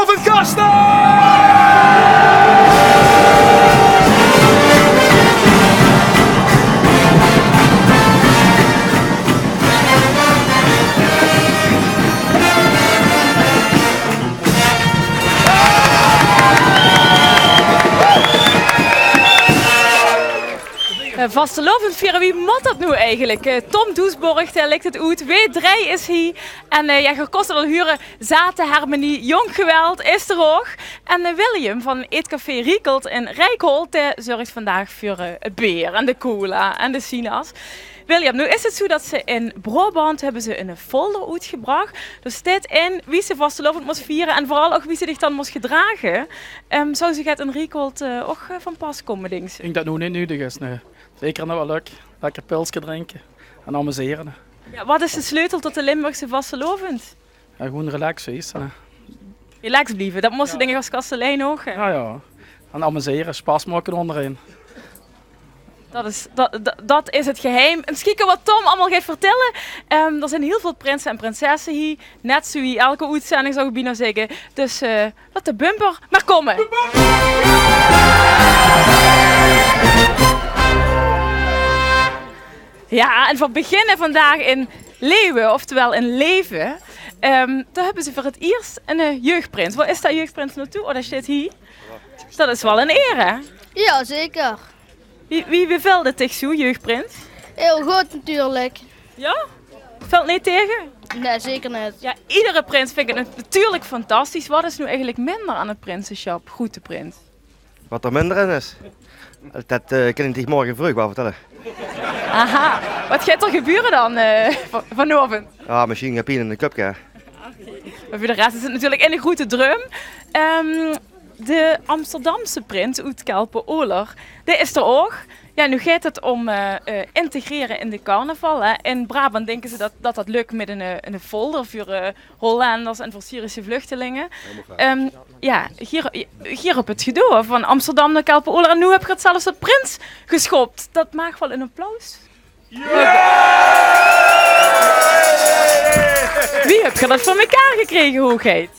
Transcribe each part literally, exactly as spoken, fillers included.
Van Kasten! Eh, vastelaovend viere, wie mót dat noe eigelik? Eh, Tom Doesborg, dae lègk 't oet. W drie is hie. En, eh, jao, geer kónt 't al hure, zate harmonie, jónk geweld is d'r ouch. En, eh, William van Eetcafé Riekelt in Rijkholt, dae zörg vandaag veur, eh, 't beer en de cola en de sinaas. William, noe is 't zoe dat ze in Braobant höbbe ze 'ne folder oetgebrach. Dao steit in wie se vastelaovend mós viere en veural ouch wie se dich dan mós gedrage. Ehm, zou zoe get in Riekholt, eh, ouch, eh, van pas kómme, dinks se? Ich dink dat 't noe neet nudig is, nae. Zeker nog waal leuk. Lekker pilske drinke en amusere. Jao, wat is de sleutel tot de Limburgse vastelaovend? Jao, gewoen relax wees, hè. Relax blieve, dat mós se, dink ich, es kastelein ouch, hè? Jao, jao. En amusere, sjpas make óngerein. Dat is, dat, dat, dat is 't geheim. Ins kieke wat Tom allemaol geit vertèlle. Ehm, d'r zeen hiel väöl prinse en prinsesse hie. Net zoe wie elke oetzending, zou ich bienao zègke. Dus, eh, laot de bumper mer kómme. Jao, en veer beginne vandaag in Leeuwen, oftewel in Leeuven. Ehm, dao höbbe ze veur 't iers 'ne, eh, jeugdprins. Wo is dae jeugdprins nao toe? Oh, dae steit hie. Dat is waal 'n eer, hè? Jao, zeker. Wie, wie bevèlt 't dich zoe, jeugdprins? Hiel good, natuurlik. Jao? Vèlt neet tege? Nae, zeker neet. Jao, iedere prins vindj 't natuurlik fantastisch. Wat is noe eigelik minder aan 't prinsesjap, groete prins? Wat d'r minder in is, dat, eh, kin ich dich morge vreug waal vertèlle. Aha. Wat geit d'r gebäöre dan, eh, va-, vanaovend? Jao, mesjiens get pien in de köpke, hè. Mer veur de res is 't natuurlik eine groete druim. Ehm, de Amsterdamse prins oet Kelpen-Oler, dae is d'r ouch. Jao, noe geit 't óm, eh, eh, integrere in de carnaval, hè. In Brabant dinke ze dat, dat dat lök mit 'ne, eh, 'ne folder veur, eh, Hollenders en veur Syrische vluchtelinge. Ehm, jao, hie, hie höb ich 't gedoon, van Amsterdam nao Kelpen-Oler. En noe höb ich 't zelfs de prins gesjop. Dat maag waal 'n applaus. Wie höb geer dat veur mekaar gekrege, hoogheid?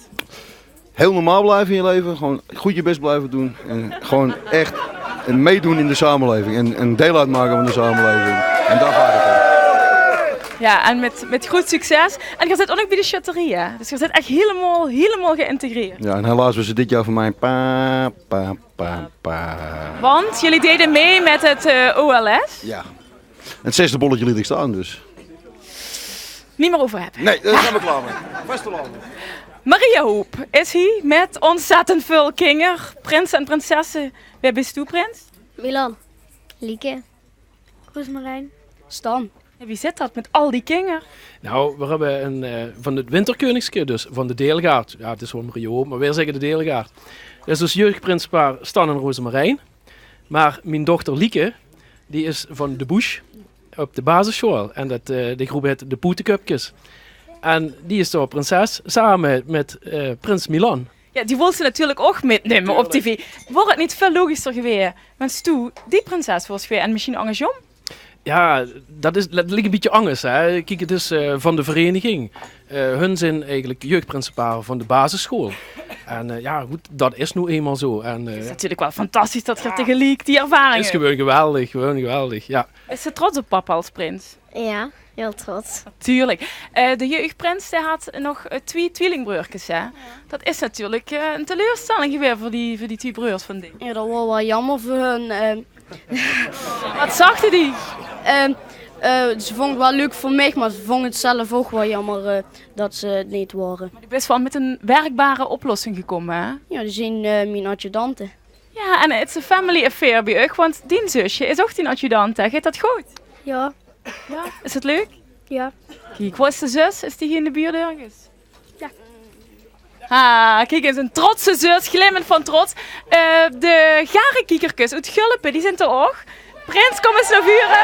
Hiel normaal blieve in je leve. Gewoon good je bes blieve doon. En gewoon ech meidoon in de samenleving. En, en deel oetmake van de samenleving. En dao geit 't óm. Jao, en mit, mit good succes. En geer zit ouch nog bie de sjötterie, hè? Dus geer zit ech hielemaol, hielemaol geïntegreerd. Jao, en helaas waas 't dit jaor veur mich pa, pa, pa, pa. Want geer deej mei mit 't, eh, O L S? Jao. En 't zesde bolletje leet ich staon, dus. Neet mier euver höbbe. Nae, dao zeen v'r klaor mei. Vastelaovend. Maria Hoep is hie mit ontzettend väöl kinger, prinse en prinsesse. Wae bis doe, prins? Milan. Lieke. Roosmarijn. Stan. Jao, wie zit dat mit al die kinger? Nou, v'r höbbe 'n, eh, van 't winterkeuningske, dus van de Deelgaard. Jao, 't is waal Maria Hoep, mer veer zègke de Deelgaard. Dat is dus jeugdprinsepaar Stan en Roosmarijn. Mer mien dochter Lieke, die is van de Bush op de basissjoal. En dat, eh, de groep heet de Poetekupkes. En die is dao prinses, same mit, eh, prins Milan. Jao, die wils se natuurlik ouch mitnumme op tv. Waor 't neet väöl logischer gewaes, wens doe die prinses waors gewaes en mesjiens angersjóm? Jao, dat is, dat ligk 'n bietje angers, hè. Kiek, 't is, eh, van de vereiniging. Eh, hun zeen eigelik jeugdprinsepaar van de basissjoal. En, eh, jao, good, dat is noe einmaol zoe. En, eh, 't is natuurlik waal fantastisch dat geer tegeliek die ervaring höb. Is gewoon geweldig, gewoon geweldig, jao. Bis se trots op papa es prins? Jao, hiel trots. Natuurlik. Eh, de jeugdprins, dae haet nog, eh, twie twielingbreurkes, hè? Jao. Dat is natuurlik, eh, 'n teleurstelling gewaes veur die, veur die twie breurs van dich. Jao, dat waor waal jaomer veur hun, eh, Wat zagte die? Ehm, eh, ze vónge 't waal leuk veur mich, mer ze vónge 't zelf ouch waal jaomer, eh, dat ze 't neet waore. Mer doe bis waal mit 'n werkbare oplossing gekómme, hè? Jao, die zeen, eh, mien adjudante. Jao, en it's a family affair bie uch, want dien zusje is ouch dien adjudant, hè? Geit dat good? Jao. Jao, is 't leuk? Jao. Kiek, wo is de zus? Is die hie in de buurt örges? Jao. Ah, kiek ins, 'n trotse zus, glimmend van trots. Eh, de garekiekerkes oet Gulpe, die zeen d'r ouch. Prins, kóm ins nao vure.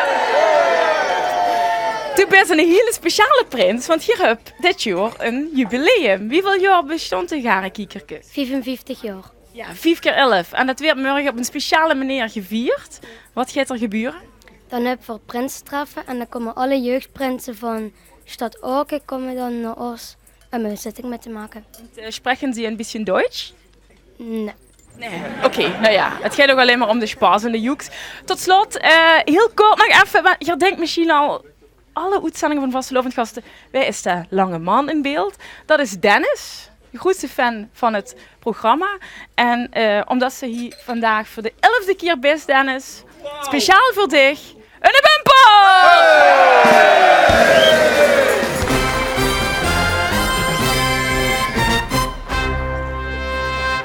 Doe bis 'ne hiele speciale prins, want geer höb dit jaor 'n jubileum. Wieväöl jaor besjtaon de garekiekerkes? Viefenvieftig jaor. Jao, vief kier elf. En dat weurt mörge op 'n speciale meneer gevierd. Wat geit d'r gebäöre? Dan höbbe v'r prinsetreffe en dan kómme alle jeugdprinse van Stad Aoke kómme dan nao ós. om een zitting mee te maken. Und, äh, sprechen Sie ein bisschen Deutsch? Nee. Nee. Oké, nou ja, het geit ouch allein mer óm de sjpas en de joeks. Tot slot, eh, hiel kort nog effe, want geer dink mesjien al, alle oetzendinge van Vastelaovend Gaste, wae is de lange man in beeld? Dat is Dennis, de groetste fan van het programma. En, eh, ómdat se hie vandaag veur de elfde kier bis, Dennis, speciaal veur dich, eine bumper!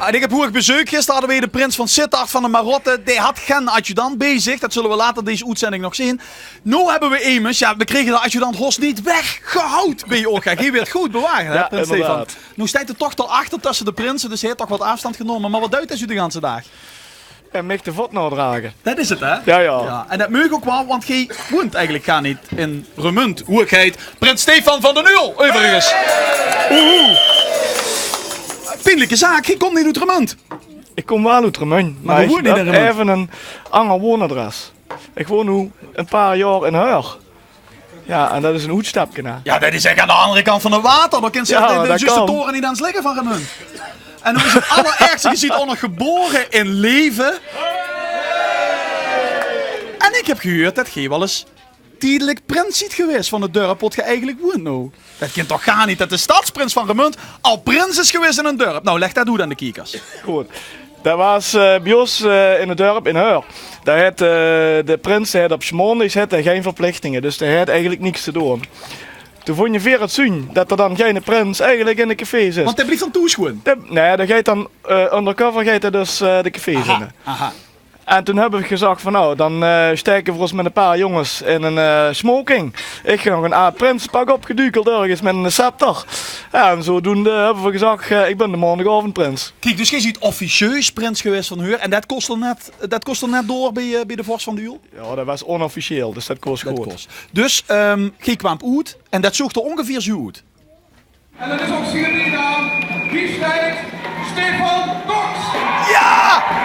En ich höb hoeg bezeuk. Gister hadde v'r de prins van Sittard van de Marotte. Dae had gen adjudant bie zich. Dat zulle v'r later deze oetzending nog zeen. Noe höbbe v'r emes, jao, v'r krege de adjudant Hos neet weggehaud bie óch. Geer waert good bewaak, hè, prins Stefan? Noe steit 'r toch al achter tösse de prinse, dus hae haet toch get aafstand genómme. Mer waat duit hae zoe de ganse daag? En mich de vot naodrage. Dat is 't, hè? Jao, jao. Jao, en dat maag ouch waal, want geer woent eigelik gaar neet in Remunj. Hoegheid prins Stefan van den Uul, euverigens. Oeh. Pienlike zaak, geer kómp neet oet Remunj. Ich kóm waal oet Remunj, mer ich höb effe ein anger woonadres. Ich woon noe ein paar jaor in Heur. Jao, en dat is ein oetstepke, hè? Jao, dat is ech aan de anger kantj van 't water. Dao kins se de zuuste tore neet ins ligke van Remunj. En noe is 't allerergste, geer zeet ouch nog gebore in Leve. En ich höb gehuurd dat geer waal ins tiedelik prins zeet gewaes van 't dörp wo geer eigelik woent noe. Dat kint toch gaar neet, dat de stadsprins van Remunj al prins is gewaes in ein dörp. Noe, lègk dat oet aan de kiekers. Good. Dat waas, eh, bie ós, eh, in 't dörp in Heur. Dao haet, eh, de prins, dae haet op 's maondigs haet dae gein verplichtinge, dus dae haet eigelik niks te doon. Toen vónje veer 't zuun dat d'r dan geine prins eigelik in de cafés is. Want dae blief dan thoes gewoen? Dae, nae, dae geit dan, eh, undercover geit dae dus, eh, de cafés in. Aha. En toen höbbe v'r gezag van, nou, dan, eh, sjtaeke v'r ós mit ein paar jónges in ein, eh, smoking. Ich nog ein aad prinsepak opgeduukeld örges mit eine scepter. Jao, en zodoende höbbe v'r gezag, eh, ich bön de maondigaovendprins. Kiek, dus geer zeet officieus prins gewaes van Heur. En dat kós d'r net, dat kós d'r net door bie, eh, bie de Vors van de Uul? Jao, dat waas onofficieel, dus dat kós good. Dus, ehm, geer kwaamp oet en dat zoog d'r óngeveer zoe oet. En dat is ouch zeer gedaan. Wie steit Stefan Koks? Jao!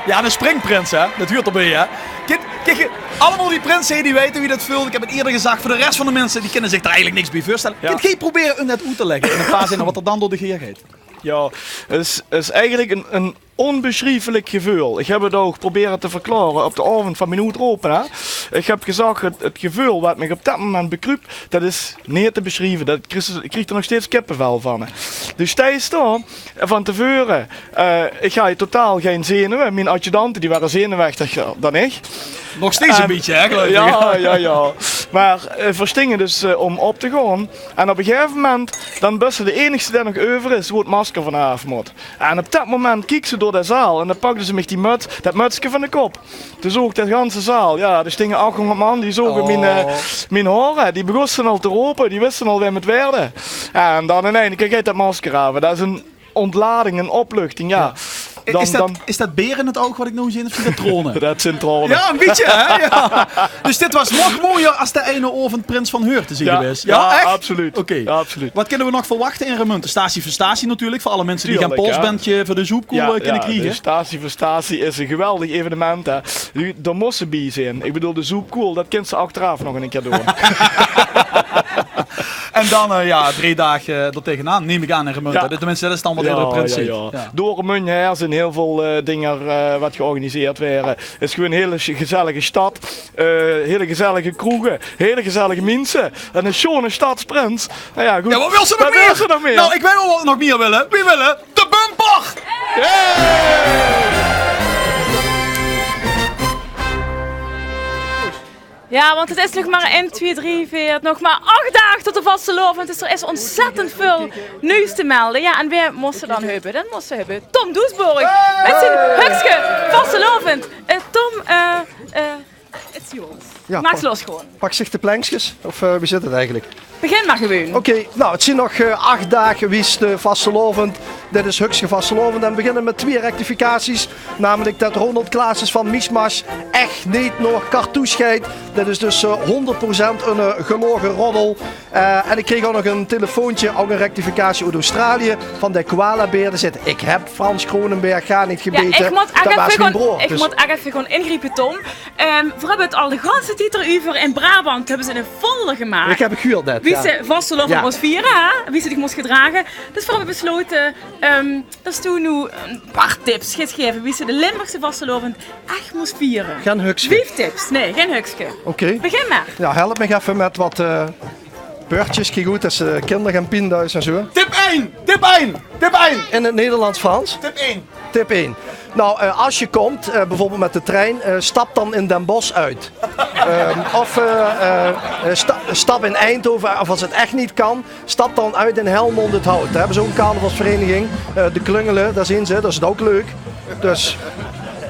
Jao, de springprins, hè? Dat huurt d'rbie, hè? Kiek, kiek, allemaol die prinse, die weite wie dat veult. Ich höb 't ieëder gezag, veur de res van de minse, die kinne zich d'r eigelik niks bie veurstelle. Jao. Kint geer probere um dat oet te lègke in ein paar zinne wat d'r dan door de geer geit? Jao, 't is, 't is eigelik ein, ein ónbesjrieflik geveul. Ich höb 't ouch probere te verklaore op d'n aovend van mien oetrope, hè. Ich höb gezag, 't, 't geveul wat mich op dat moment bekruup, dat is neet te besjrieve. Dat krieg, ich krieg d'r nog steeds kippevel van, hè. Dus stijs dao, van te veure, eh, ich haw totaal gein zenuwe. Mien adjudante, die wore zenuwechtiger dan ich. Nog steeds ein bietje, hè, geluif ich. Jao, jao, jao. Mer, eh, v'r stinge dus, eh, óm op te gaon. En op ein gegaeve moment, dan bös se de einigste dae nog euver is, wo 't masker vanaaf mót. En op dat moment kiek se door de zaal en dan pakde ze mich die muts, dat mutske van de kop. Toen zoog de ganse zaal, jao, d'r stinge achhóngerd man, die zoge mien, eh, mien haore, die begóste al te rope, die wiste al wae 't waerde. En dan in eine kier geit dat masker aaf. Dat is ein ontlading, ein opluchting, jao. Dan, is dat, dan is dat beer in 't oug wat ich noe zeen, of zeen dat traone? Dat zeen traone. Jao, ein bietje, hè? Jao. Dus dit waas nog mooier es de eine aovend prins van Heur te zeen gewaes. Jao, ech? Absoluut. Oké. Jao, absoluut. Wat kinne v'r nog verwachte in Remunj? De Statie veur Statie natuurlik, veur alle minse die gein polsbendje veur de zoepkoel, eh, kinne kriege. De Statie veur Statie is ein geweldig evenement, hè. Dao mós se bie zeen. Ich bedoel, de zoepkoel, dat kins se achteraaf nog ein kier doon. En dan, eh, jao, drie daag, eh, d'r tegenaan, num ich aan, in Remunj. Jao. Tenminste, dat is dan wat eder prins zeet. Jao. Door Remunj haer zeen hiel väöl, eh, dinger, eh, wat georganiseerd waere. 't Is gewoen ein hiel gezellige stad. Eh, hiel gezellige kroege. Hiel gezellige minse. En eine sjoone stadsprins. Nou jao, good. Jao, wat wils se nog mieër? Wat wils se nog mieër? Nou, ich weit waal wat v'r nog mieër wille. V'r wille de bumper! Yay! Jao, want 't is nog mer ein, twieë, drie, veer, nog mer ach daag tot de vastelaovend. Dus d'r is óntzèttend väöl nuujs te melde. Jao, en wae mós se dan höbbe? Dan mós se höbbe Tom Doesborg mit zien hökske vastelaovend. Eh, Tom, eh, eh, it's yours. Jao, maak los gewoon. Pak zich de plenkskes, of, eh, wie zit 't eigelik? Begin mer gewoon. Oké, nou, 't zeen nog, eh, ach daag wies de vastelaovend Dit is Hukske Vastelaovend en we beginne mit twieë rectificaties. Namelik det Ronald Klaasens van Miesmasch ech neet nao Cartouche geit. Dit is dus eh, honderd procent ein eh, geloge roddel. Eh, en ik kreeg ouch nog ein telefoontje, ouch ein rectificatie oet Australië, van de koalabeer. Dao zit: "Ik heb Frans Kronenberg gaar neet gebete. Det waas mien broor." Dus ik mót ech effe gewoon ingriepe, Tom. Ehm, veer höbbe 't al de ganse tied d'reuver. In Brabant höbbe ze ein folder gemaak. Ik heb 't gehuurd net, wie ze vastelaovend mós viere, hè? Wie ze zich mós gedrage. Dus veer höbbe beslote, ehm, det is toen noe ein paar tips geis gaeve wie ze de Limburgse vastelaovend ech mós viere. Gen Hukske. Vief tips. Nae, gen Hukske. Oké. Begin mer. Ja, help mich effe mit wat eh beurtjes. Kiek good, det is eh, kinder gen pinda's en zo. Tip ein! Tip ein! Tip ein! In het Nederlands, Frans? Tip ein. Tip ein. Nou, eh, als je komt, eh, bijvoorbeeld met de trein, eh, stap dan in Den Bosch uit. Ehm, of eh, eh, eh, sta- stap in Eindhoven, of als het echt niet kan, stap dan uit in Helmond het Hout. Daar hebben ze ook een carnavalsvereniging, eh, de Klungelen, daar zien ze, dat is ook leuk. Dus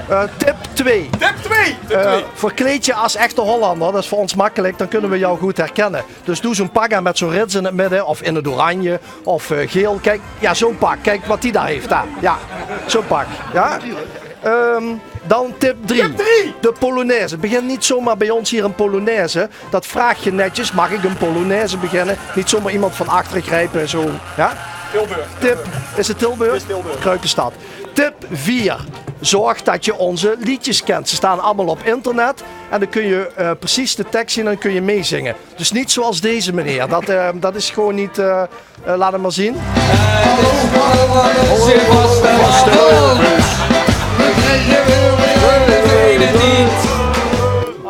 eh, tip twee. Tip twee! Tip twee. Verkleed je als echte Hollander, dat is voor ons makkelijk, dan kunnen we jou goed herkennen. Dus doe zo'n pak aan met zo'n rits in het midden, of in het oranje, of eh, geel. Kijk, ja, zo'n pak. Kijk wat die daar heeft aan. Ja, zo'n pak. Ja. Ehm, dan tip drie. Tip drie. De polonaise. Begin niet zomaar bij ons hier een polonaise. Dat vraag je netjes. Mag ik een polonaise beginnen? Niet zomaar iemand van achteren grijpen en zo. Ja? Tilburg. Tip, is het Tilburg? Is Tilburg. Kruikenstad. Tip vier. Zorg dat je onze liedjes kent. Ze staan allemaal op internet. En dan kun je eh, precies de tekst zien en dan kun je meezingen. Dus niet zoals deze meneer. Dat, eh, dat is gewoon niet... eh, eh, laat hem maar zien.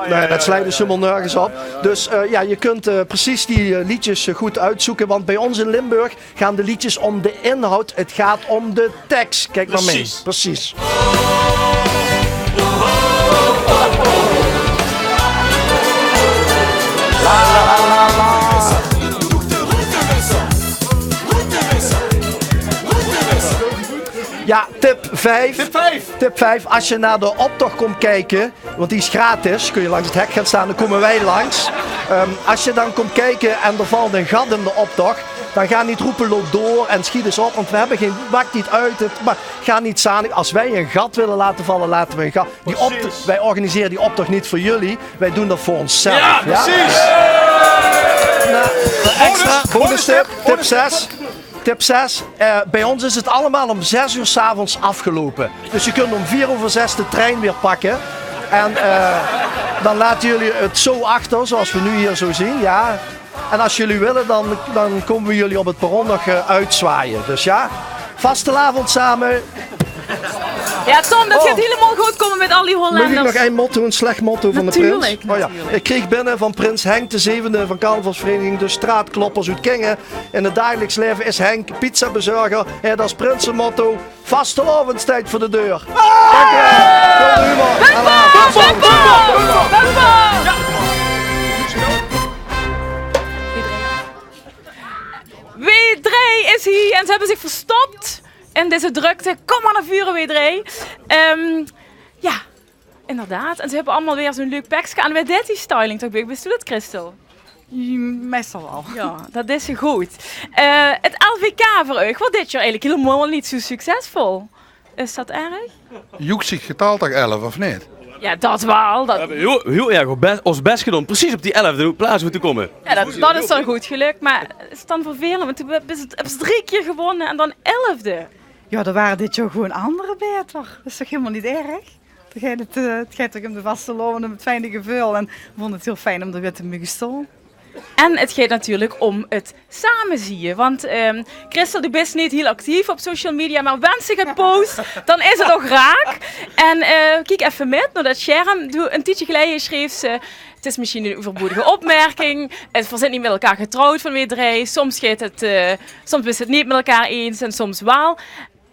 Nee, dat slaat dus helemaal nergens op. Dus eh, ja, je kunt eh, precies die eh, liedjes eh, goed uitzoeken. Want bij ons in Limburg gaan de liedjes om de inhoud. Het gaat om de tekst. Kijk maar mee. Precies. Precies. Ja, tip vijf. Tip vijf. Tip vijf. Als je naar de optocht komt kijken, want die is gratis, kun je langs het hek gaan staan, dan komen wij langs. Ehm, als je dan komt kijken en er valt een gat in de optocht, dan ga niet roepen: "Loop door en schiet eens op", want we hebben geen, maakt niet uit. Het, maar ga niet zanig. Als wij een gat willen laten vallen, laten we een gat. Die optocht, wij organiseren die optocht niet voor jullie, wij doen dat voor onszelf. Ja, precies. Nou, extra, bonus tip, tip zes. Tip zes, eh, bij ons is het allemaal om zes uur 's avonds afgelopen. Dus je kunt om vier over zes de trein weer pakken. En eh, dan laten jullie het zo achter, zoals we nu hier zo zien. Ja. En als jullie willen, dan, dan komen we jullie op het perron nog eh, uitzwaaien. Dus ja, vastelaovend samen. Ja, Tom, det geit hielemaol good kómme mit al die Hollanders. Mag ik nog een motto, een slecht motto van de prins? Natuurlijk. Ik kreeg binnen van prins Henk de zevende van carnavalsvereniging De Straatkloppers uit Kingen. In het dagelijks leven is Henk pizzabezorger. Hij had als prinsenmotto: "Vastelaovend steit veur de deur." Dank u wel. Veel humor. Alaaf. W drie is hie en ze höbbe zich verstop in deze drukte. Kom maar naar vuren, W drie. Ehm, ja, inderdaad. En ze höbbe allemaol weer zo'n leuk pekske aan. Wae deit die styling toch bie uch? Bis doe det, Christel? Meestal wel. Ja, det is ze good. Eh, het L V K veur uch waor dit jaor eigelik hielemaol neet zo succesvol. Is det erg? Joek ziet getaald toch elf, of neet? Ja, det wel. Det... We höbbe hiel, hiel erg ós bes, ós bes gedaon, precies op die elfde plaats mótte kómme. Ja, det, det is dan good gelök, maar is dan vervelend, want doe höbs, höbs drie kier gewónne en dan elfde. Ja, d'r wore dit jaor gewoon andere baeter. Det is toch hielemaol neet erg? Dan geit het, eh, het geit toch um de vastelaovend, um het fijne geveul. En we vónde het hiel fijn um d'r weer te moge staon. En het geit natuurlijk om het samezieë. Want ehm, Christel, doe bis neet hiel actief op social media, maar wens se get post, dan is het ouch raak. En eh, kiek effe mit nao det scherm. Doe, ein tiedje geleje sjreef se: "Het is misschien een overbodige opmerking. Het, veer zint neet mit elkaar getrouwd van W drie. Soms geit het, eh, soms bis se het neet mit elkaar eens en soms wel.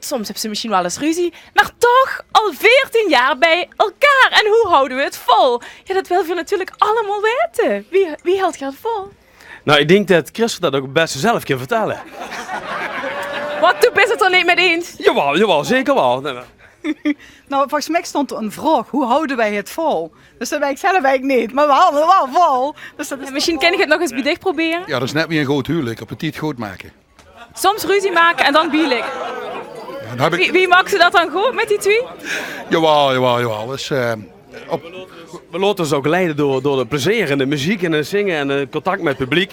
Soms höbs se misschien wel ens ruzie, maar toch al veertien jaar bij elkaar. En hoe houden we het vol?" Ja, det wille veer natuurlijk allemaol weite. Wie, wie höltj geer het vol? Nou, ik dink det Christel det ouch het beste zelf kan vertelle. Want doe bis het d'r neet mit eens. Jawel, jawel, zeker wel. Nee, maar... Nou, volges mich stond d'r ein vraog: hoe houden wij het vol? Dus det weit ik zelf eigelik neet, maar we halde het wel vol. Dus det is... Misschien kan ik het nog ens bie dich probere. Ja, det is net wie ein good huwelijk, op de tied good make. Soms ruzie make en dan bie ligke. Wie, wie maak ze dat dan good mit die twie? Jawaal, jawaal, jawaal. Dus, eh, op... We laote ós ouch leide door, door 't plezeer en de meziek en 't zinge en 't contact mit 't publiek.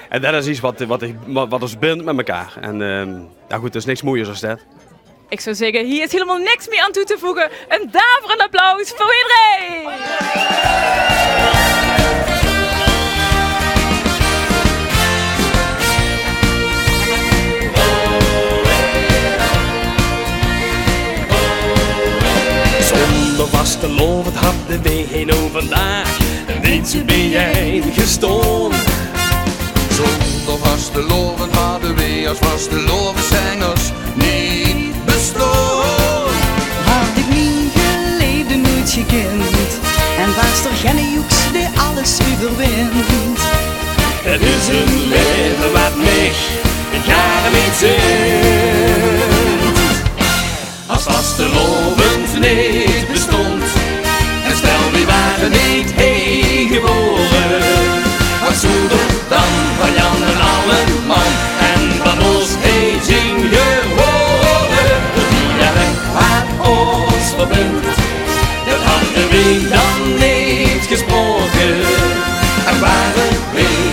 En dat is get wat, wat, wat ós bint mit mekaar. En, ehm, jao good, d'r is niks mojer es dat. Ik zou zègke, hie is hielemaol niks mie aan toe te voege. Een daverend applaus veur W drie! Zónger vastelaovend hadde weej hie noe vandaag neet zoe beejein gestaon. Zónger vastelaovend hadde weej es vastelaoveszengers neet bestaon. Had ik mien geleefde noeit gekind en waas d'r genne joeks dae alles euverwint. 't Is ein laeve wat mich gaar neet zint. Es vastelaovend neet bestóng en stel, weej ware neet hie gebore, wat zoe d'r dan van Jan en Alleman en van ós hie zien gewore? 't Dialek wat ós verbint, dat hadde weej dan neet gesproke. En ware weej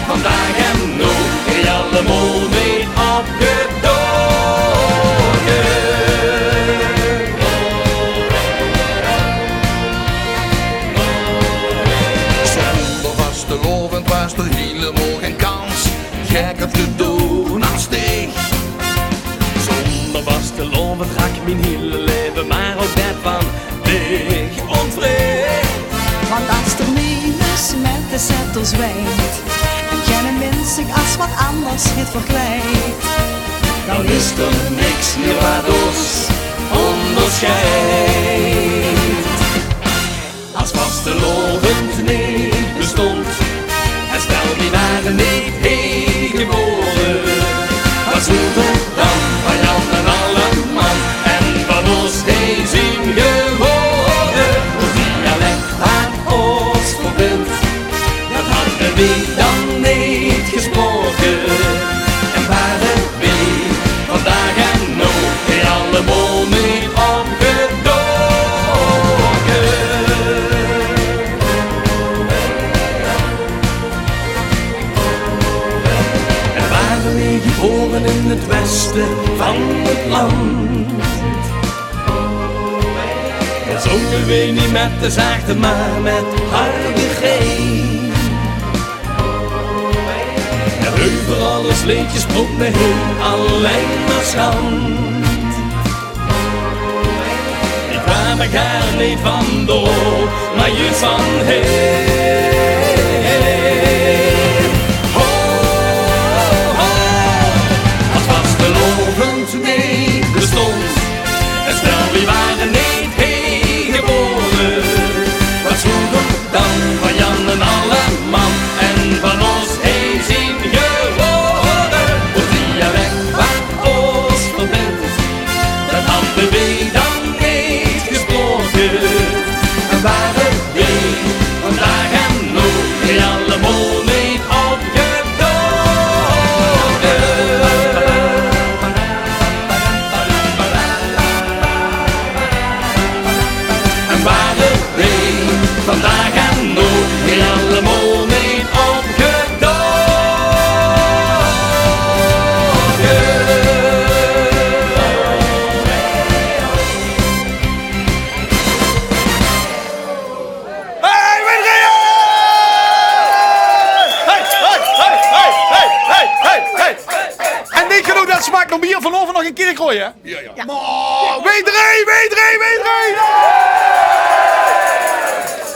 vandaag en noe hie allemaol neet opgedoke. Zónger vastelaovend waas d'r hielemaol gen kans, gekker te doon es dich. Zónger vastelaovend raak mien hiele laeve, mer ouch det van dich, óntwricht. Want es d'r nemes mit de scepter zweit en genne mins zich es wat anders haet verkleid, dan is d'r niks mie wat ós óngersjeit. Es vastelaovend neet bestóng en stel, weej ware neet hie gebore, wat zoe d'r dan van Jan en Alleman en van ós hie zien gewore? 't Dialek wat ós verbint, dat hadde weej dan neet gesproke. En ware weej vandaag en noe hie allemaol neet opgedoke. En ware weej gebore in 't weste van 't land, dan zónge weej neet mit de zaagte, mer mit harde grein. En euveral ós leedjes sprok me hie allein mer sjand. Ik kwaam d'r gaar neet van door, mer juus van hie. Ho, ho, es vastelaovend neet bestóng en stel, weej ware neet hie gebore, wat zoe d'r dan van Jan en Alleman en van ós hie zien gewore? 't Dialek wat ós verbint, dat hadde weej dan neet gesproke. En ware weej vandaag en noe hie allemaol neet opgedoke. En ware weej vandaag en noe hie allemaol neet opgedoke. Hey, W drie! Hey, hey, hey! En neet genóg det, smaak nog mie, vanaovend nog ein kier goeie, hè? Jao, jao. Mer W drie, W drie, W drie!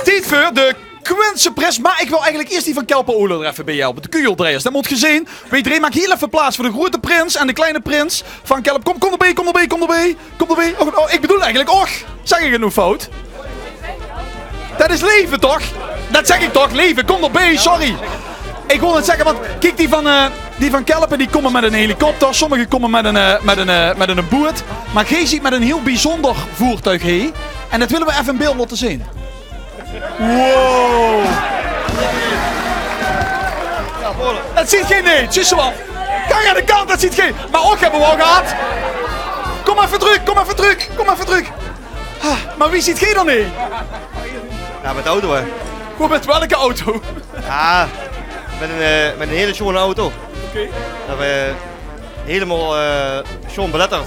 Tied veur de Quinse Prins, mer ik wil eigelik iers die van Kelpen Oele d'r effe bie helpe. De Kujeldreiers, det mót gezeen. W drie, maak hiel effe plaats veur de groete prins en de kleine prins van Kelpen. Kom, kom d'rbie, kom d'rbie, kom d'rbie. Kom d'rbie. Och, oh, ik bedoel eigelik och. Zeg ik 't noe fout? Det is Leve, toch? Det zeg ik toch, Leve? Kom d'rbie, sorry. Ik wil net zegge, want kiek, die van, eh, die van Kelpen, die kómme mit ein helikopter, sommige kómme mit ein, eh, mit ein, eh, mit ein boeët. Mer geej ziet mit ein hiel biezónder voertuig hie. En det wille we effe in beeld laote zeen. Wow. Det ziet geej neet, zuus se waal. Kiek aan de kant, det ziet geej. Mer och, höbbe we al gehad. Kóm effe trök, kóm effe trök, kóm effe trök. Ah, mer wie zeet geer dan hie? Jao, mit de auto, hè. Kóm, mit welke auto? Jao, mit ein, eh, mit ein hiel sjoon auto. Oké. Det v'r hielemaol, eh, sjoon beletterd.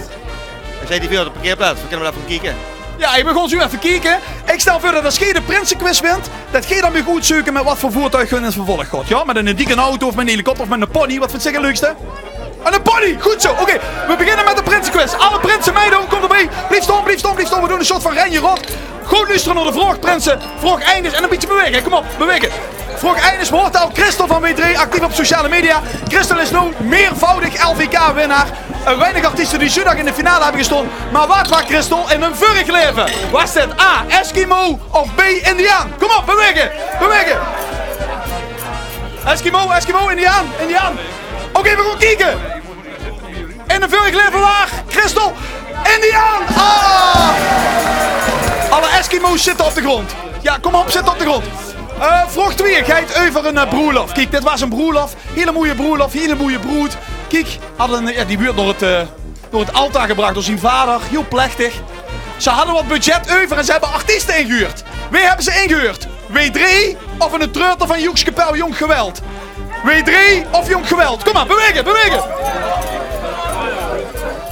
V'r zeen hie veur de parkeerplaats, v'r kinne waal effe kieke. Jao, ich begón zo effe kieke. Ich stèl veur det es geer de prinsequiz wint, det geer dan maag oetzeuke mit waat veur voertuig geer in 't vervolg gaot. Jao, mit ein dikke auto of mit ein helikopter of mit ein pony. Waat vinjs doe 't leukste? Ein pony! Good zo. Oké, v'r beginne mit de prinsequiz. Alle prinse mitdoon, kóm d'rbie. Blief staon, blief staon, blief staon. V'r doon ein soort van renje rónd. Good loestere nao de vraog, prinse. Vraog ein is, en ein bietje bewaege, hè. Kóm op, bewaege. Vraog ein is: v'r huuerte al, Christel van W drie, actief op sociale media. Christel is noe meervoudig L V K-winnaar. Eh, weinig artieste die zoe nog in de finale höbbe gestaon. Mer waat waas Christel in häör vörig laeve? Waas det A, Eskimo, of B, Indiaan? Kóm op, bewaege, bewaege. Eskimo, Eskimo, Indiaan, Indiaan. Oké, v'r gaon kieke. In häör vörig laeve waas Christel Indiaan. Ah! Alle Eskimo's zitte op de grónd. Jao, kóm op, zit op de grónd. Eh, vraog twieë geit euver ein, eh, broelof. Kiek, dit waas ein broelof. Hiel moeie broelof, hiel moeie broed. Kiek, hadde ein, jao, die wuuert nao 't, eh, nao 't altaar gebrach door zien vader. Hiel plechtig. Ze hadde waat budget euver en ze höbbe artieste ingehuurd. Wae höbbe ze ingehuurd? W drie of ein treurter van joekskapel Jong Geweld? W drie of Jong Geweld? Kóm mer, bewaege, bewaege.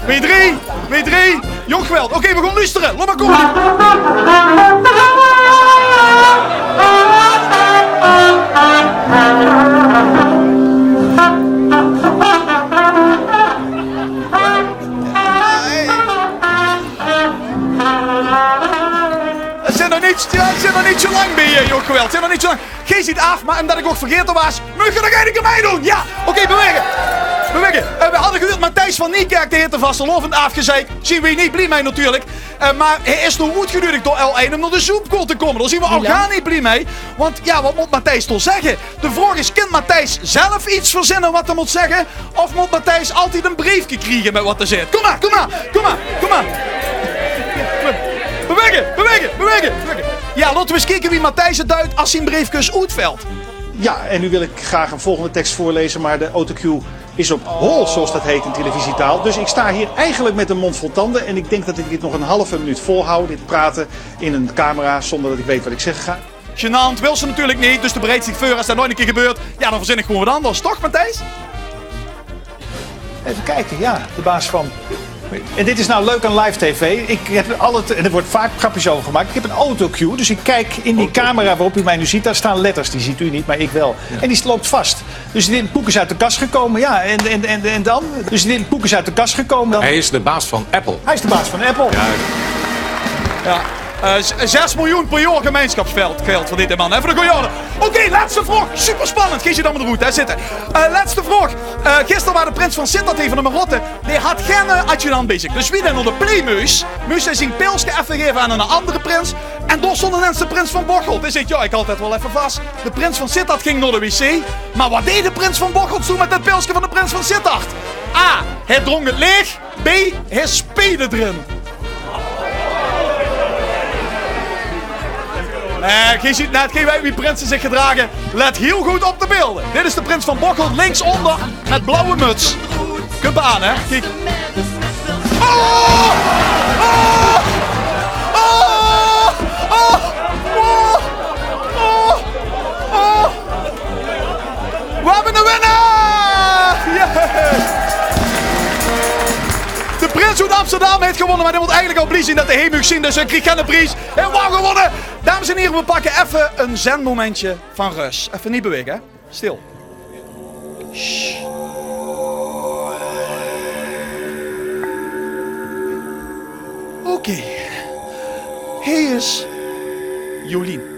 W drie, W drie, Jong Geweld. Oké, v'r gaon loestere. Laot mer kómme. 't Zeen nog neet, jao, 't zeen nog neet zo lang bie, eh, Jong Geweld. 't Zeen nog neet zo lang. Geer zeet aaf, mer ómdet ich ouch vergaete waas, maag geer nog eine kier mitdoon. Jao, oké, bewaege. Bewaege. Eh, v'r hadde gehuurd Matthijs van Niekerk, dae haet de vastelaovend aafgezeik. Zeen v'r neet blie mei natuurlik. Eh, mer hae is noe oetgeneudig door L één óm nao de Zoepkoel te kómme. Dao zeen v'r ouch gaar neet blie mei. Want jao, waat mót Matthijs toch zègke? De vraog is, kint Matthijs zelf get verzinne waat 'r mót zègke? Of mót Matthijs altied ein breefke kriege mit waat 'r zaet? Kóm mer, kóm mer, kóm mer, kóm mer. Bewaege, bewaege, bewaege, bewaege. Jao, laote v'r ins kieke wie Matthijs 't duit es zien breefkes oetvèlt. Ja, en nu wil ik graag een volgende tekst voorlezen, maar de autocue is op hol, zoals dat heet in televisietaal. Dus ik sta hier eigenlijk met de mond vol tanden en ik denk dat ik dit nog een halve minuut volhoud, dit praten in een camera, zonder dat ik weet wat ik zeggen ga. Gênant, wils se natuurlik neet, dus de bereids dich veur. Es det nog ein kier gebeurt, jao, dan verzin ich gewoon waat anders. Toch, Matthijs? Even kijken, ja, de baas van. En dit is nou leuk aan live tv. Ik heb altijd, en er wordt vaak grapjes over gemaakt. Ik heb een autocue, dus ik kijk in die camera waarop u mij nu ziet. Daar staan letters, die ziet u niet, maar ik wel. Ja. En die loopt vast. Dus dit boek is uit de kast gekomen, ja. En, en, en, en dan? Dus dit boek is uit de kast gekomen. Dan. Hij is de baas van Apple. Hij is de baas van Apple. Ja. Jao. Eh, z-, zes miljoen per jaor gemeinsjapsgeld veur deze man. Effe ein gooj orde. Oké, lètste vraog. Superspannend. Geer zeet allemaol good, hè, zitte. Eh, lètste vraog. Eh, gister waas de prins van Sittard hie, van de Marotte. Dae haw geine, eh, adjudant bie zich. Dus wie dae nao de plie mós, mós hae zien pilske effe gaeve aan eine andere prins. En dao stóng inens de prins van Bocholt. Dae zag: "Jao, ich haoj 't waal effe vas." De prins van Sittard ging nao de wc. Mer waat deeg de prins van Bocholt zoe mit det pilske van de prins van Sittard? A. Hae drónk 't laeg. B. Hae speedde d'rin. Eh, geer zeet net, geer weit wie prinse zich gedrage. Lèt hiel good op de beelde. Dit is de prins van Bocholt, linksónder, mit blauwe muts. Kump aan, hè? Kiek. Oh! Oh! V'r höbbe eine winnaar! Yes! De prins oet Amsterdam haet gewónne, mer dae mót eigelik al blie zeen det hae hae maag zeen, dus hae krieg geine pries. Hae haet waal gewónne! Dames en hiere, v'r pakke effe ein zenmomentje van rös. Effe neet bewaege, hè? Stil. Sst. Oké. Hae is Jolien.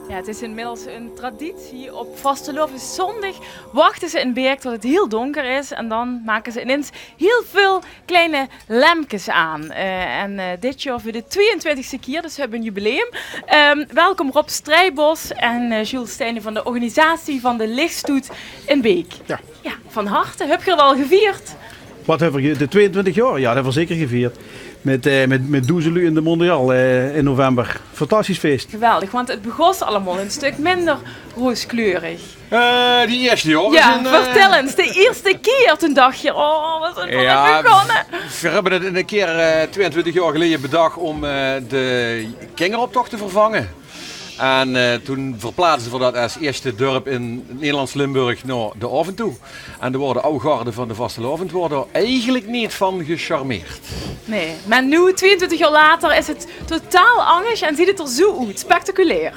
Ja, het is inmiddels een traditie. Op vastelaoveszóndig wachte ze ein waek tot het hiel dónker is en dan make ze inins hiel väöl kleine lempkes aan. Eh, en, eh, dit jaor veur de twieëntwintigste kier, dus ze höbbe ein jubileum. Ehm, welkom Rob Strijbos en, eh, Jules Steijnen van de organisatie van de Lichtstoet in Beek. Ja. Ja, van harte. Höb geer 't al gevierd? Wat höbbe v'r ge-, de twieëntwintig jaor? Ja, det höbbe v'r zeker gevierd. Mit, eh, mit, mit doezend luuj in de Mondial, eh, in november. Fantastisch fees. Geweldig, want 't begós allemaol e stök minder rooskleurig. Eh, die ierste jaore zeen, eh, vertèl ins, de ierste kier toen dach geer: "Oh, veer zeen begós." Veer höbbe 't 'ne kier, eh, twieëntwintig jaor geleje bedach óm, eh, de kingeroptoch te vervange. En, eh, toen verplaatste veer dat es ierste dörp in 't Nederlands Limburg nao de aovend toe. En dao waor de aw garde van de vastelaovend waor dao eigelik neet van gecharmeerd. Nae, mer noe, twieëntwintig jaor later, is 't totaal angers en zuut 't d'r zoe oet. Spectaculair.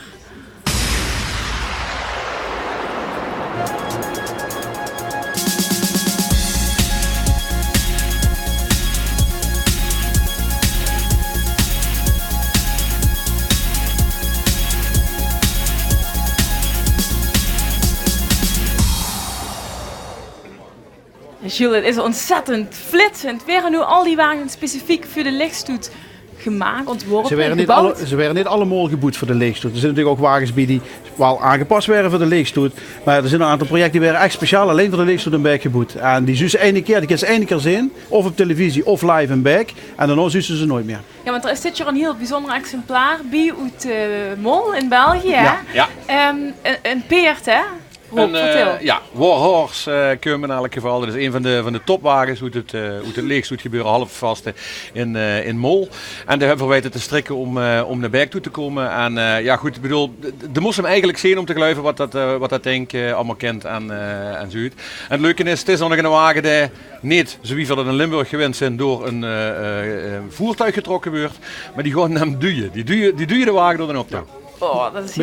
Jules, 't is ontzettend flitsend. Waere noe al die wages specifiek veur de Leechstoet gemaak, ontworpe, gebouwd? Ze waere neet alle-, ze waere neet allemaol geboewd veur de Leechstoet. D'r zeen natuurlik ouch wages bie die waal aangepas waere veur de Leechstoet. Mer d'r zeen 'n aantal projecte die waere ech speciaal allein veur de Leechstoet in Baek geboewd. En die zuus se eine kier, die kins se eine kier zeen, of op televisie of live in Baek. En daonao zuus se ze noeit mier. Jao, want d'r is dit jaor 'n hiel biezunjer exemplaar bie oet, eh, Mol in België, hè? Jao. Ehm, 'n, 'n peerd, hè? Rob, vertèl. Jao, War Horse, eh, kump in eder geval. Dat is ein van de, van de topwages oet 't, eh, oet 't Leechstoetgebeuren, Halve Vaste in, eh, in Mol. En dao höbbe veer weite te strikke óm, eh, óm nao Baek toe te kómme. En, eh, jao, good, ich bedoel, de, de mós 'm eigelik zeen óm te geluive wat dat, eh, wat dat dink, eh, allemaol kint en, eh, en zuut. En 't leuke is, 't is ouch nog 'ne wage dae neet, zoe wie veer dat in Limburg gewend zeen, door 'n, eh, eh, eh, voertuig getrokke weurt, mer die gaon 'm duje. Die duje, die duje de wage dao dan op toe. Oh, dat is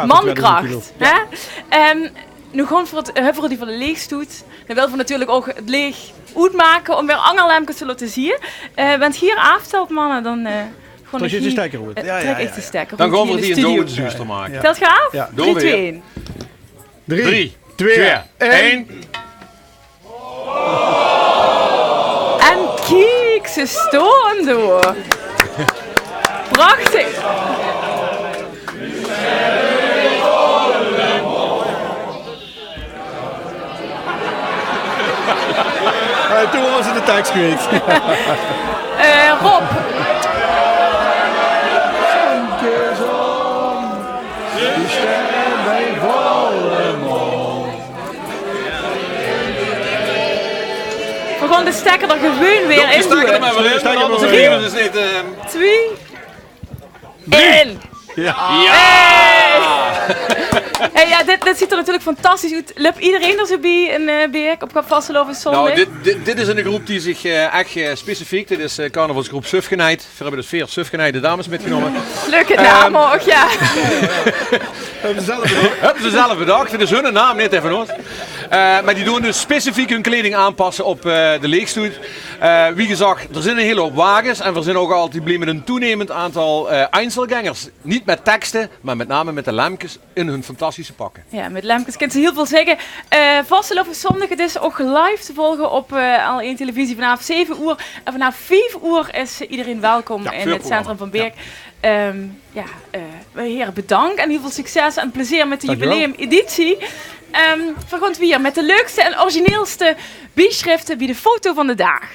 mankracht, hè? Ehm, noe gaon veer 't, höbbe veer 't euver de Leechstoet. Dan wille veer natuurlik ouch 't leech oetmake óm weer anger lemkes te laote zeen. Eh, went geer aaftèlt, manne, dan, eh, gaon ich de stekker oet. Jao, jao, jao. Dan gaon veer die in de studio zuuster make. Tèlt geer aaf? Drie, twee, ein. Drie, twee, ein. En kiek, ze stoon dao. Prachtig. Eh, toen waor ze de teks kwiet. Eh, Rob. Veer gaon de stekker d'r gewoon weer in doon. Drie, twee, ein. Jao! Hey! Hey, jao, dit, dit zuut d'r natuurlik fantastisch oet. Löp ederein d'r zoe bie in, eh, Baek op vastelaoveszóndig? Nou, dit, dit, dit is 'n groep die zich, eh, ech, eh, specifiek, dit is, eh, carnavalsgroep Sufgenheid. Veer höbbe dus veer sufgenheide dames mitgenómme. Leuke naam ouch, jao. Höbbe ze zelf bedach. Höbbe ze zelf bedach. 't Is hunne naam, neet dae van ós. Eh, mer die doon dus specifiek hun kleiding aanpasse op, eh, de Leechstoet. Eh, wie gezag, d'r zeen 'n hiel houp wages en veer zeen ouch altied blie mit 'n toenemend aantal, eh, einzelgängers. Neet mit tekste, mer mit name mit de lemkes in hun fantastische pakke. Jao, mit lemkes kint ze hiel väöl zègke. Eh, vastelaoveszóndig, 't is ouch live te volge op, eh, L1 Televisie vanaaf zeve oer. En vanaaf vief oer is, eh, ederein welkom in 't centrum van Baek. Ehm, jao, eh, heren, bedank en hiel väöl succes en plezeer mit de jubileumeditie. Ehm, veer gaon wiejer mit de leukste en origineelste biesjrifte bie de foto van de daag.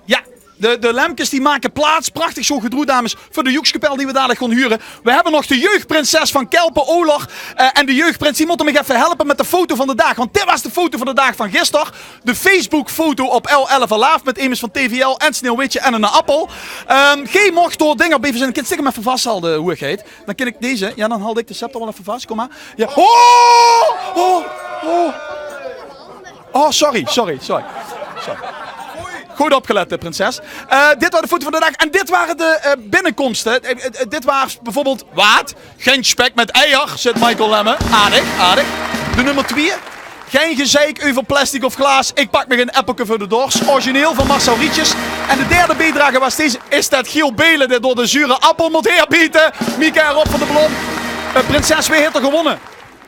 Jao, de, de lemkes die make plaats, prachtig zoe gedroeg, dames, veur de joekskapel die veer dalik gaon hure. Veer höbbe nog de jeugdprinses van Kelpen, Oler, eh, en de jeugdprins, die mótte mich effe helpe mit de foto van de daag, want dit waas de foto van de daag van gister. De Facebook-foto op L elf Alaaf mit emes van TVL en Sneeuwwitje en 'nen appel. Ehm, geer moog dao dinger bie verzinne. Kins dich 'm effe vashalde, hoegheid? Dan kin ich deze. Jao, dan hald ich de scepter waal effe vas. Kóm mer. Jao. Oh! Oh! Oh! Oh, sorry, sorry, sorry. Sorry. Good opgelet, eh, prinses. Eh, dit waor de foto van de daag. En dit wore de, eh, binnekomste. Eh, eh, eh, dit waor bieveurbeeld waat. Gein spek mit eier, zit Michael Lemme. Aardig, aardig. De nummer twieë. Gein gezeik euver plastic of glaas. Ik pak mich ein eppelke veur de dors. Origineel van Marcel Rietjes. En de derde biedrage waas deze. Is det Giel Belen det door de zure appel mót haer biete? Mieke en Rob van der Blom. Eh, prinses, wae haet d'r gewónne?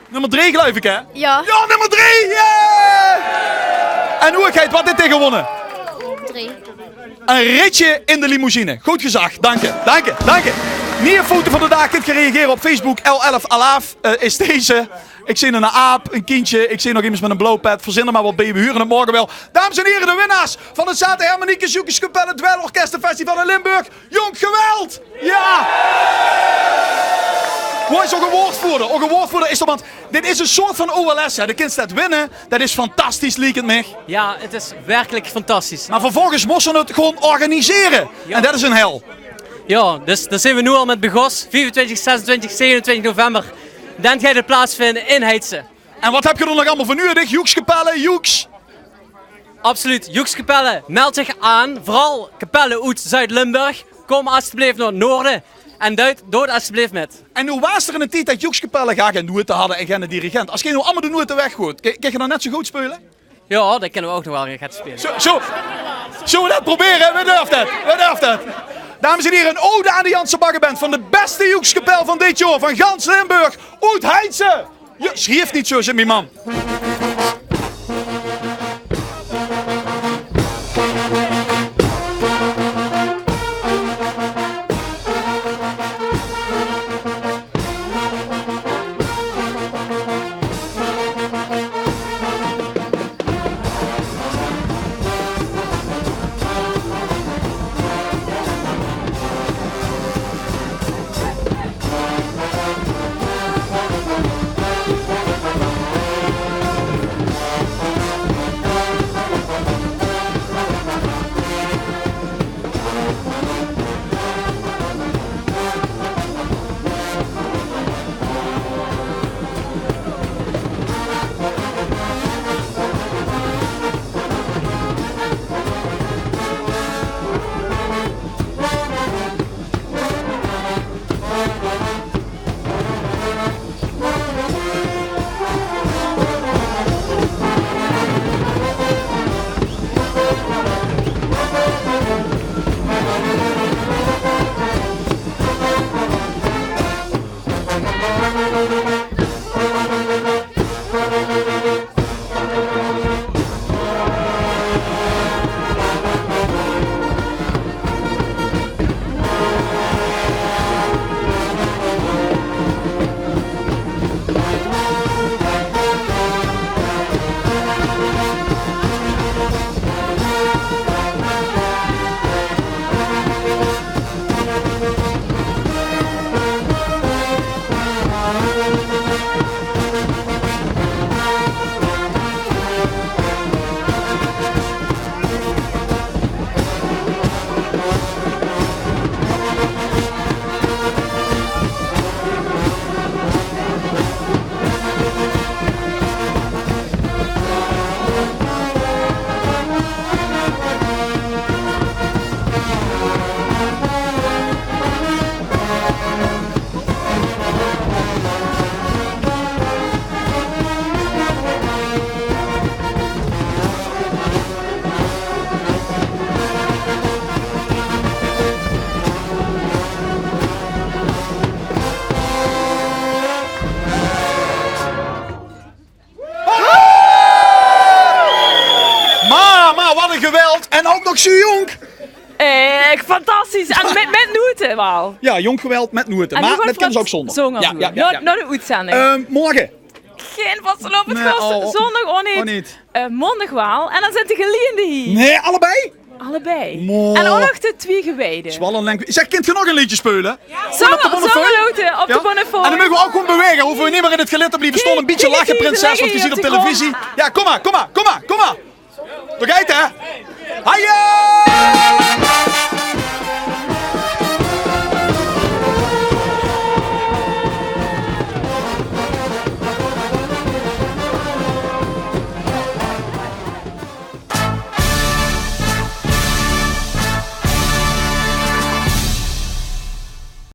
Nummer drie, geluif ik, hè? Jao. Jao, nummer drie! Yeah! En hoegheid, waat haet d'r gewónne? Drie. Ein ritje in de limousine. Good gezag. Dank uch, dank uch, dank uch. Mieë foto van de daag kint geer reagere op Facebook, L elf Alaaf, eh, is deze. Ik zeen 'nen aap, 'n kindje, ik zeen nog emes mit 'n blauw pet. Verzin d'r maar wat beej, we hure 't morge wel. Dames en hiere, de winnaars van 't Zaate Hermeniekes Joekskapelle Dweilorkeste Festival in Limburg. Jónk Geweld! Ja! Wo is ózze woordvoerder? Ózze woordvoerder is d'r, want dit is 'n soort van O L S, hè. De kins det winne, det is fantastisch, liek 't mich. Ja, het is werkelijk fantastisch. Maar vervolgens mós se 't gewoon organisere. Ja. En det is 'n hel. Ja, dus dao zeen we noe al mit begós. Viefentwintig, zesentwintig, zevenentwintig november. Dan geit 't plaatsvinde in Heitse. En wat heb ge d'r nog allemaol veur nudig? Joekskapelle, joeks? Absoluut, joekskapelle, meld zich aan. Vooral kapelle oet Zuid-Limburg. Kom alstublieft nao 't noorde en doot, doot alstublieft mit. En noe waas d'r 'nen tied det joekskapelle gaar gein noete hadde en geine dirigent. As ge noe allemaol de noete weggoeit, ke-, kins ge dan net zo good speule? Ja, dan kinne we ouk nog wel get speule. Zo, zo. Zölle we det probere? Wae durft det? Wae durft det? Dames en hiere, 'n ode aan de Janse Baggeband van de beste joekskapel van dit jaor, van gans Limburg, oet Heitse. Ja, sjrief neet zo, zit mien mam. Mama, wat 'n geweld! En ouk nog zo jónk! Eh, fantastisch. En mit, mit noete waal. Ja, jónk geweld mit noete. En noe mer det kinne ze ouk zónder. Zónger. Ja, ja, ja, ja. Nao, nao de oetzending. Ehm, morge. Gein vastelaovend, nee, zóndig ouk neet. Ouk neet. Eh, maondig waal. En dan zeen de geliende hie. Nee, allebei? Allebei. Mo. En ouk nog de twieë gewiede. Is waal 'n lenk. Zeg, kint ge nog 'n leedje speule? Zónger, zónger noete op de Bonnefoy. En dan moge we ouk gewoon bewaege. Hove we neet mier in 't gelitter te blieve staon. 'n Bietje lache, prinses, want ge ziet op televisie. Ja, kom maar, kom maar, kom maar, kom maar. Dao geit 'r, hè? Haje!